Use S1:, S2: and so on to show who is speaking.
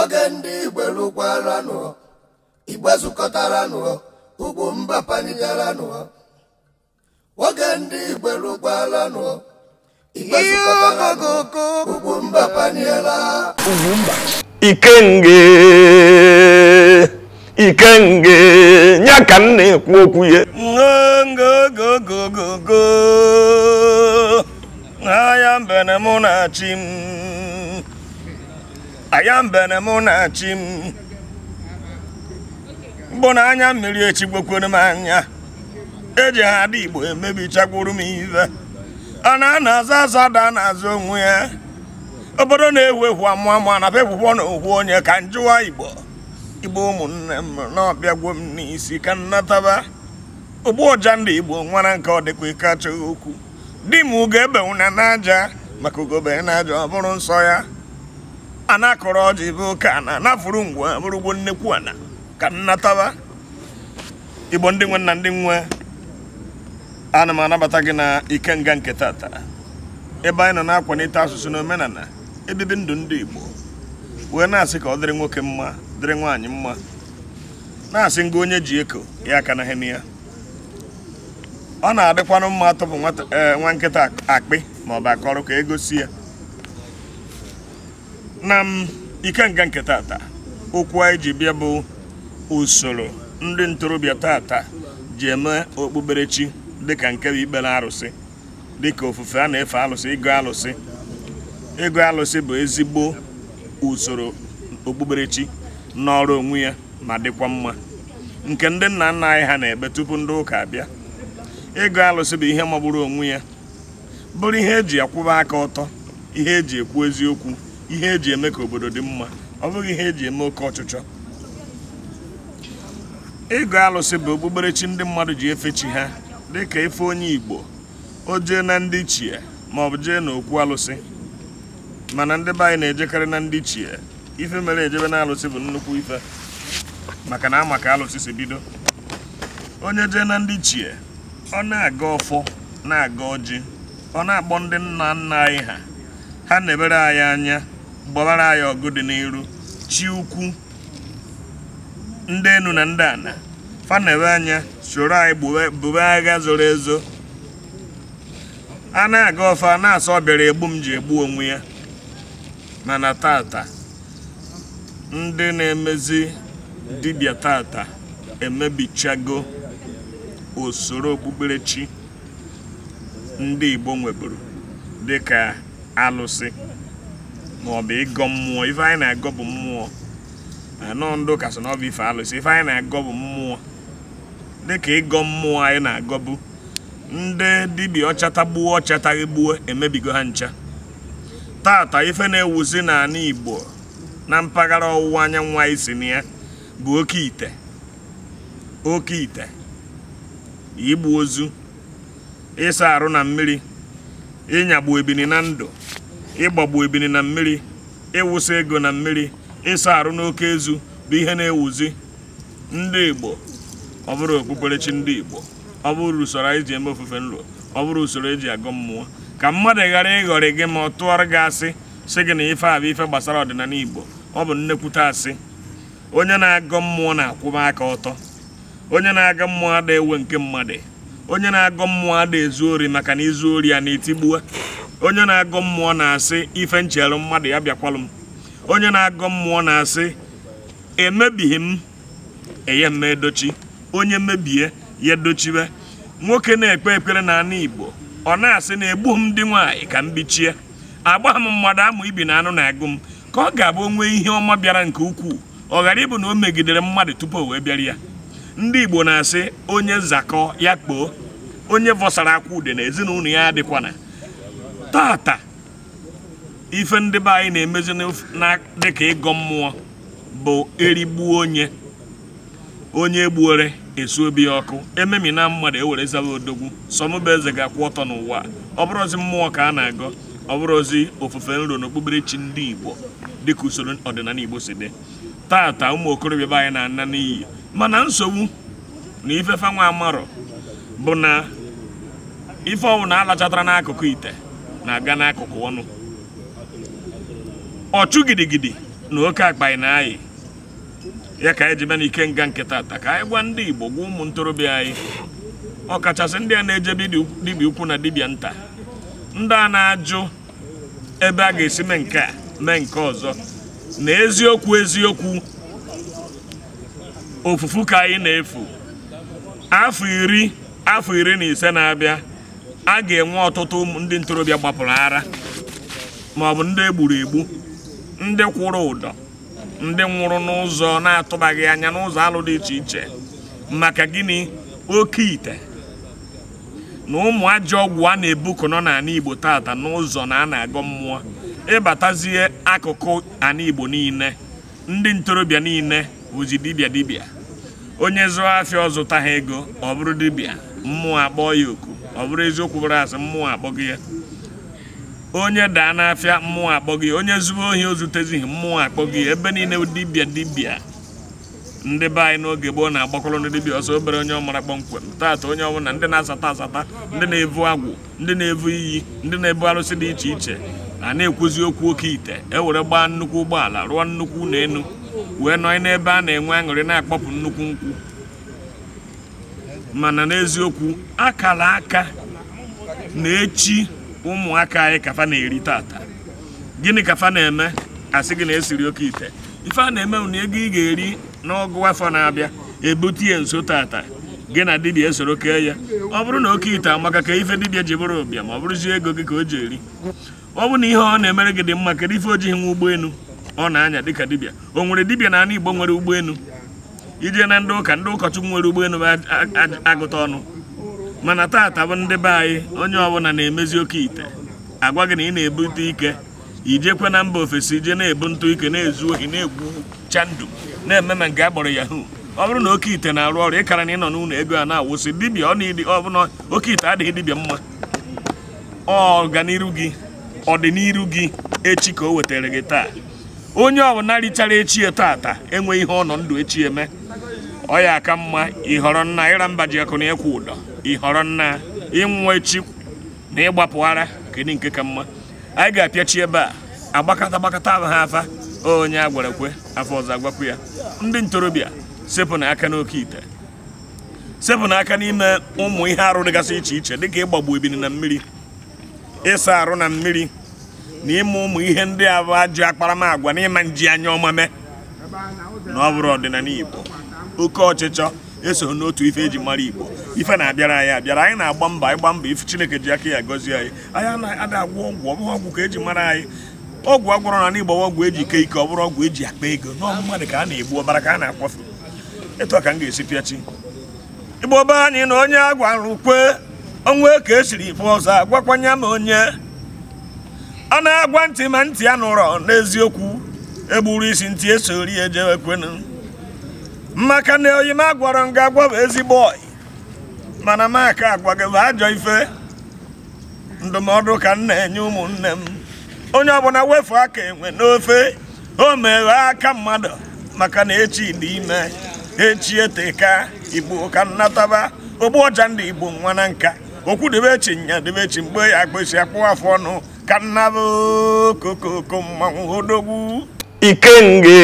S1: Oge ndị Igbo lụkwaranụ, Igbo zukọtaranụ, ugwu mba panigaranụ. Oge ndị Igbo lụkwaranụ, Igbo zukọtaranụ, ugwu mba paniela.
S2: Ikenge Ikenge nya ka m na-ekwu okwu ya. Ngogogogogo aya mbene mụ na chi m, aya mbene mụ na chi m. Mgbọ na anya mmiri echigbokwere m anya. Eji ha adị Igbo emebichakwuru m ife. A na-aza aza da na-azụ onwe ya. Obodo na-ewu ewu amụ amụ anapa ekwukwo na okwu onye ka njụwa Igbo. Igbo ụmụnne m na-ọbịagwo m n'isi ka nnataba. Ogbu ọja ndị Igbo nwara nke ọ dịkwa ike achọghị okwu. Di m ugo ebenwuna n'aja maka ugobe n'aja ọ bụrụ nsọ ya. A na-akọrọ ọjị bụ ụka na anafuru ngwa bụrụgbo nnekwu ana ka nnataba. Igbo ndị nwe na ndị nwe, ana m anabata gị na Ikenga nke tata, ebe anyị nọ na-akwalite asụsụ na omenala ebibi ndụ ndị Igbo, wee na-asị ka ọ dịrị nwoke mma, dịrị nwaanyị mma, na-asị ngị onye ji eko ya aka na ya. Ọ na-adịkwanụ mma atụpụ nwa nkịta akpị ma ọ bụ akọrọ ka egosi ya. Na m Ikenga nke tata, okwu anyị ji bịa bụ usoro ndị ntorobịa tata ji eme okpukperechi dịka nke bụ ikpere arụsị, dịka ofufe a na-efe alụsị, ịgụ alụsị. Ịgụ alụsị bụ ezigbo usoro okpukperechi n'ọrụ onwe ya ma dịkwa mma, nke ndị nna nna anyị ha na-ekpe tupu ndị ụka abịa. Ịgụ alụsị bụ ihe magburu onwe ya, bụrụ ihe eji akwụba aka ọtọ, ihe eji ekwu eziokwu, ihe eji eme ka obodo dị mma, ọ bụghị ihe eji eme oke ọchịchọ. Ịgụ alụsị bụ okpukperechi ndị mmadụ ji efe chi ha, dịka ife onye Igbo o jee na ndị ichie ma ọ bụ jee n'okwu alụsị. Mana ndị be anyị na-ejekarị na ndị ichie. Ife mere ejebe na alụsị bụ nnukwu ife, maka na ama ka alụsị si bido. Onye jee na ndị ichie, ọ na-aga ọfọ, na-aga ọjị, ọ na-akpọ ndị nna nna anyị ha, ha na-ebere anyị anya, gbabara anyị ọgụ dị n'iru, chi ukwu, ndị enu na ndị ana, fa na-ebe anya soro anyị bube agha zoro ezo. A na-aga ọfọ, a na-asọ ọ bịara egbu m ji egbu onwe ya. Mana tata, ndị na-emezi dibịa tata emebichago usoro okpukperechi ndị Igbo nweburu, dịka alụsị maọbụ ịgọ mmụọ. Ife anyị na-agọ bụ mmụọ. Anọ ndị ụka sị na ọ bụ ife alụsị. Ife anyị na-agọ bụ mmụọ. Dịka ịgọ mmụọ anyị na-agọbu, ndị dibịa ọchata gbuo ọchataghị gbuo emebigo ha ncha. Tata ife na-ewuzi n'ala Igbo na mpaghara ọwụwa anyanwụ anyị si na ya bụ oke ite. Oke ite, igbu ozu, ịsa arụ na mmiri, ịnyagbu ebini na ndụ, ịgbagbu ebini na mmiri, ịwụsa ego na mmiri, ịsa arụ n'oke ezu bụ ihe na-ewuzi ndị Igbo. Ọ bụrụ okpukperechi ndị Igbo, ọ bụrụ usoro anyị ji eme ofufe nro, ọ bụrụ usoro eji agọ mmụọ, ka mmadụ ghara ịghọrị gị ma ọ tụọrọ gị asị sị gị na ife a bụ ife gbasara ọdịnala Igbo. Ọ bụ nnekwute asị. Onye na-agọ mmụọ na-akwụba aka ọtọ. Onye na-agọ mmụọ ada ewe nke mmadụ. Onye na-agọ mmụọ ada ezu ori, maka na izu ori ya na-etigbua. Onye na-agọ mmụọ na-asị ife ncherụ mmadụ ya bịakwalụ m. Onye na-agọ mmụọ na-asị emebighị m eye m edochi. Onye mebie ya edochiwe. Nwoke na-ekpe ekpere n'ala Igbo, ọ na-asị na egbu m ndị nwaanyị ka m bichie, agba m mmadụ amụ ibi na anụ na-agụ m, ka ọ ga-abụ onwe ihe ọma bịara nke ukwuu, ọ ghara ịbụ na o megidere mmadụ tupu o wee bịara ya. Ndị Igbo na-asị onye zakọ ya kpoo, onye vọsara akwa ude na ezinụlọ ya adịkwana. Tata ife ndị be anyị na-emezi dịka ịgọ mmụọ bụ erigbuo onye, onye egbuore esu obi ya ọkụ, ememina mmadụ ewere zawa odogwu. Sọmụba eze ga-akwụ ọtọ n'ụwa. Ọ bụrụzi mmụọ ka a na-agọ, ọ bụrụzi ofufe nro na okpukperechi ndị Igbo dịka usoro ọdịnala Igbo si dị. Tata ụmụ okorobịa be anyị na-ana n'iyi. Mana nsogbu na ife fanwa amarọ bụ na ife ọwụ na alachatara n'akụkụ ite na-aga n'akụkụ ọnụ. Ọchụ gidigidi Na oke akpa anyị na-ayị ya ka anyị ji bịa na Ikenga nke tata ka anyị gwa ndị Igbo, gwa ụmụ ntorobịa anyị, ọkachasị ndị a na-ejebe dibịa ukwu na dibịa nta, ndị a na-ajụ ebe a ga-esi mee nke a mee nke ọzọ, na eziokwu eziokwu ofufu ka anyị na-efu. Afọ 10, afọ 15 na-abịa, a ga-enwe ọtụtụ ụmụ ndị ntorobịa gbapụrụ ara, maọbụ ndị egburu egbu, ndị kwụrụ ụdọ, ndị nwụrụ n'ụzọ na-atụbaghị anya, n'ụzọ alụ dị iche iche. Maka gịnị? Oke ite na ụmụ ajọ ọgwụ a na-ebukọ nọ n'ala Igbo tata n'ụzọ na a na-agọ mmụọ. Ịbatazie akụkụ ala Igbo niile, ndị ntorobịa niile bụzi dibịa dibịa. Onye zụọ afịa ọ zụta ha ego, ọ bụrụ dibịa, mmụọ akpọọ ya oku. Ọ bụrụ eziokwu bụrụ asị, mmụọ akpọghị ya. Onye daa n'afịa, mmụọ akpọghị ya. Onye zuo ohi o zutezighị, mmụọ akpọghị ya. Ebe niile dibịa dibịa. Ndị be anyị n'oge gboo na-agbakọrọ ndị dibịa ọsọ, obere onye ọmara kpọmkwem. Taata onye ọbụla, ndị na-asata asata, ndị na-evu agwụ, ndị na-evu iyi, ndị na-ebu arụsị dị iche iche, a na-ekwuzi okwu oke ite. E were gbaa nnukwu ụgbọala, rụọ nnukwu ụlọ enu, wee nọ n'ebe a na-enwe aṅụrị, na-akpọpụ nnukwu nkwụ. Mana n'eziokwu, akara aka na echi ụmụaka anyị kafa na-eri tata. Gịnị kafa na-eme? Asị gị na esiri oke ite. Ife a na-eme bụ na ego ị ga-eri n'ọgụ afọ na-abịa ebute ya nso tata, gị na dibịa esoro kee ya. Ọ bụrụ na oke ite amaka, ka ife dibịa ji bụrụ ụbịa, ma ọ bụrụzie ego gị ka o ji eri. Ọ bụ na ihe ọ na-emere gị dị mma, kedu ife o jighị nwa ụgbọelu ọ na-anya dịka dibịa? O nwere dibịa na ala Igbo nwere ụgbọelu? Ije na ndị ụka, ndị ụkọchukwu nwere ụgbọelu bụ agụta ọnụ. Mana tata bụ ndị be anyị, onye ọbụla na-emezi oke ite. Agwa gị na ị na-ebute ike, ijekwe na mba ofesi ije na-ebu ntụ ike, na-ezu ohi, na-egwu chandụ, na-eme ma nke a kpọrọ yahoo. Ọ bụrụ na oke ite na-arụ ọrụ, ịkara na ị nọ n'ụlọ ego a na-awụsị dibịa. Ọ na-edi ọ bụla oke ite adịghị dibịa mma. Ọganiru gị, ọdịnihu gị, echi ka o wetara gị taa. Onye ọbụla richara echi ya tata enweghị ihe ọ nọ ndụ echi eme. Ọ ya aka mma ịhọrọ nna ịra mba ji akụ na ịkwụ ụdọ, ịhọrọ nna ịnwụ echi na ịgbapụ ara. Kedu nke ka mma? Anyị ga-apịachi ebe a, agbakọta gbakọta ha afa onye a gwara kwe afọ ọzọ agwakwu ya. Ndị ntorobịa, sepụ n'aka n'oke ite, sepụ n'aka n'ime ụmụ ihe arụ dịgasị iche iche, dịka ịgbagbu ebini na mmiri, ịsa arụ na mmiri, na ime ụmụ ihe ndị a bụ ajọ akparamagwa na ịma nji anya ọma mee. Na ọ bụrụ ọdịnala Igbo, oke ọchịchọ eso n'otu ife eji mara Igbo. Ife na-abịara anyị abịara anyị, na-agba mbọ, ịgba mbọ ife Chineke ji aka ya gọzie anyị. Anyị ada agwọ ọgwụ, ọ bụghị ọgwụ ka eji mara anyị. Ọgwụ agwọrọ na Igbo ọgwụ eji ike ike, ọ bụrụ ọgwụ eji akpa ego n'ọbụ mmadụ ka a na-egbu, ọbara ka a na-akwafu. Etu a ka m ga-esi pịachi Igbo be anyị na onye agwara ukwe onwe ka esiri ife ọzọ agwakwanye ma onye a na-agwa ntị ma ntị ya nụrọ n'eziokwu, egburu isi ntị esori ejewekwenu. Maka na oyi m agwọrọ nga agwọ bụ ezigbo oyi, mana m aka agwa gị bụ ajọ ife. Ndụmọdụ ka m na-enye ụmụnne m, onye ọbụla wefu aka enwe n'ofe, o meghe aka mmadụ, maka na echi dị ime, echi eteka. Igbo ka nnataba ogbu ọja ndị Igbo nwa na nka okwu debe echi nya debe echi mgbe ya agbesi akpụ afọ ọnụ ka nnabụ kokoko mmanwụ odogwu Ikenga.